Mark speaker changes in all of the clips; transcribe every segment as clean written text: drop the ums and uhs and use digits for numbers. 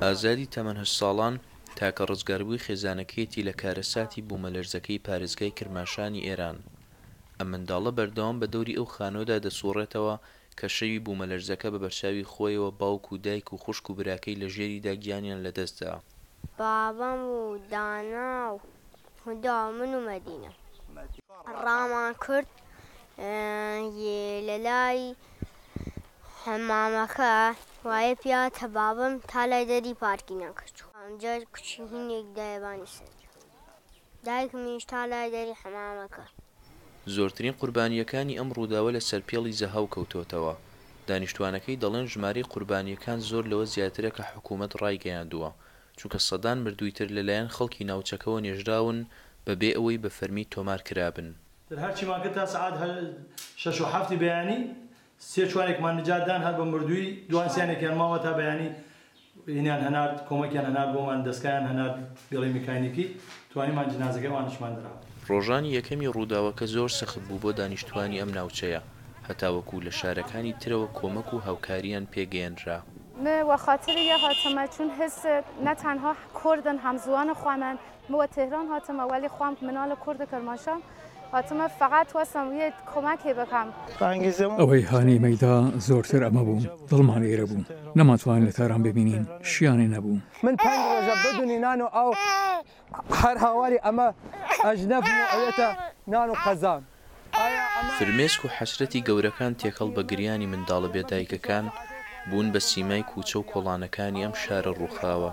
Speaker 1: ئازادی تەمەن هەشت ساڵان، تاکە ڕزگاربووی خێزانەکەیەتی لە کارەساتی بوومەلەرزەکەی پارێزگای کرماشانی ئێران. ئەم منداڵە بەردەوام بە دەوری ئەو خانووەدا دەسووڕێتەوە کە شەوی بوومەلەرزەکە بە بەرچاوی خۆیەوە باوک و دایک و خوشک و براکەی لە ژێریدا گیانیان لەدەست دا.
Speaker 2: بابم و دانا و هودا و من و مەدینە ڕامان کرد لە لای حەمامەکە وایە پیا تەبابم تا لای دەری پارکینەکە چوو ئەمجا کوچی هینێک دایە بانی سەر دایکمیش تا لای دەری حەمامەکە.
Speaker 1: زۆرترین قوربانییەکانی ئەم ڕووداوە لە سەرپێڵی زەهاو کەوتۆتەوە. دانیشتوانەکەی دەڵێن ژمارەی قوربانییەکان زۆر لەوە زیاترە کە حکوومەت ڕایگەیاندووە، چونکە سەدان مردووی تر لەلایەن خەڵکی ناوچەکەوە نێژراون بەبێ ئەوەی بە فەرمی تۆمار کرابن.
Speaker 3: تر هەرچیمان کرد تا سەعات شەش و حەفتی بەیانی سێ چوارێکمان نجات دان هەر بە مردووی دوان سیانێکیان ماوە تا بەیانی هینیان هەنارد کۆمەکیان هەنارد بۆمان دەسکایان هەنارد بێڵی میکانیکی توانیمان جنازەکەی ئەوانیشمان دراوە.
Speaker 1: ڕۆژانی یەکەمی ڕووداوەکە زۆر سەخت بوو بۆ دانیشتووانی ئەم ناوچەیە، هەتاوەکو لە شارەکانی ترەوە کۆمەک و هاوکارییان پێگەیەنرا.
Speaker 4: م وە خاتر یە هاتمە چون حس نە تەنها کوردن هەمزوان خوەمن م وە تهران هاتمە وەلی خوەم مناڵ کورد کرماشان هاتمە فەقەت تواستم یە کۆمەکێ بکەم.
Speaker 5: ئەوەی هانی مەیدا زۆرتر ئەمە بوو، دڵمان ئێرە بوو، نەمانتوانی لە تاران بمینین، شیانێ نەبوو.
Speaker 6: من پەنج ڕۆژە بدونی نان و ئاو هەر هاواری ئەمە ئەژنەفم و ئەوێتە نان و قەزان. ئایا ئەمە.
Speaker 1: فرمێسک و حەسرەتی گەورەکان تێکەڵ بە گریانی منداڵە بێ دایکەکان بوون بە سیمای کوچە و کۆڵانەکانی ئەم شارە ڕووخاوە.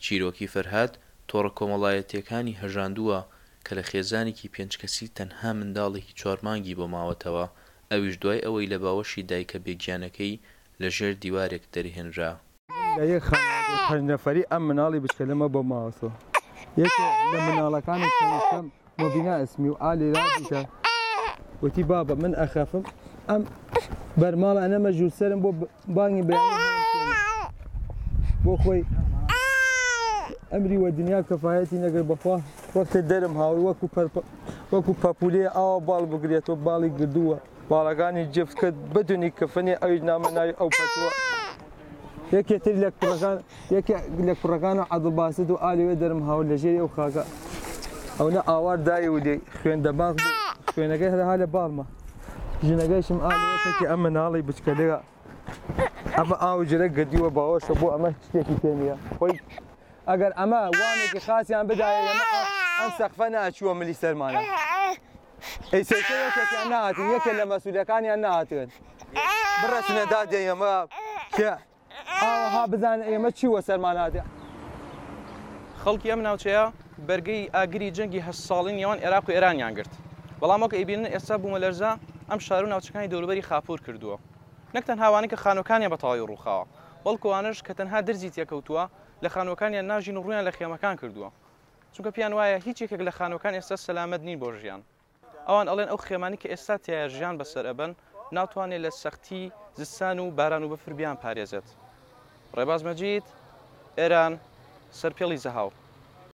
Speaker 1: چیرۆکی فەرهاد تۆڕە کۆمەڵایەتییەکانی هەژاندووە کە لە خێزانێکی پێنج کەسی تەنها منداڵێکی چوار مانگی بۆ ماوەتەوە، ئەویش دوای ئەوەی لە باوەشی دایکە بێگیانەکەی لە ژێر دیوارێک دەرهێنرا.
Speaker 6: لە یەک خانەوادەی پەنج نەفەری ئەم مناڵی بچکەلەمە بۆ ماوەتەوە یەکێ لە مناڵەکانی کەنیشکەم مۆبینا ئەسمی و ئالی رادیتە وتی بابە من ئەخەفم ئەم بەرماڵە ئەنەمە ژوور سەرم بۆ بانگی بەیانی بۆ خۆی ئەمری وە دنیا کەفایەتی نەگر بەخوا وەختێ دەرم هاوڕ وەکو وەکو پەپولەیە ئاوا باڵ بگرێتەوە باڵی گردووە باڵەکانی جفت کرد بدونی کفنی ئەویش نامە ناوی ئەو پەتووە یەکێ تر لە کوڕەکان یەکێ لە کوڕەکان و عەبدولباسط و ئالی وێ دەرم هاورد لە ژێری ئەو خاکە ئەونە ئاوار دای و لێ خوێن دەماغ بوو خوێنەکەی هەرها لە باڵمە ژنەکەیشم ئالی وێ ئەم مناڵی بچکەلەیە ئەمە ئاو جرە گردیوە باوەشە بۆ ئەمە شتێکی پێ نییە خۆی ئەگەر ئەمە وانێکی خاسیان بدایە ئەمە ئەم سەقفە ناچووە ملی سەرمانە ئەی سێکە یەکێکیان نهاتن یەکێ لە مەسوولەکانیان نهاتن بڕەسنە دادێ ئێمە کێ ئاوەها بزانن ئێمە چی وەسەرمان هاتێ.
Speaker 7: خەڵکی ئەم ناوچەیە بەرگەی ئاگری جەنگی هەشت ساڵی نێوان ئێراق و ئێرانیان گرت، بەڵام وەک ئەیبینن ئێستا بوومەلەرزە ئەم شار و ناوچەکانی دەوروبەری خاپوور کردووە. نەک تەنها ئەوانەی کە خانووەکانیان بە تەواوی ڕووخاوە، بەڵکو ئەوانەش کە تەنها درزی تێکەوتووە لە خانووەکانیان ناژین و ڕوویان لە خێمەکان کردووە، چونکە پێیان وایە هیچ یەکێک لە خانووەکان ئێستا سەلامەت نین بۆ ژیان. ئەوان ئەڵێن ئەو خێمانەی کە ئێستا تیایا ژیان بەسەر ئەبەن ناتوانێت لە سەختی زستان و باران و بەفر بیان پارێزێت. ڕێباز مەجید، ئێران، سەرپێڵی زەهاو.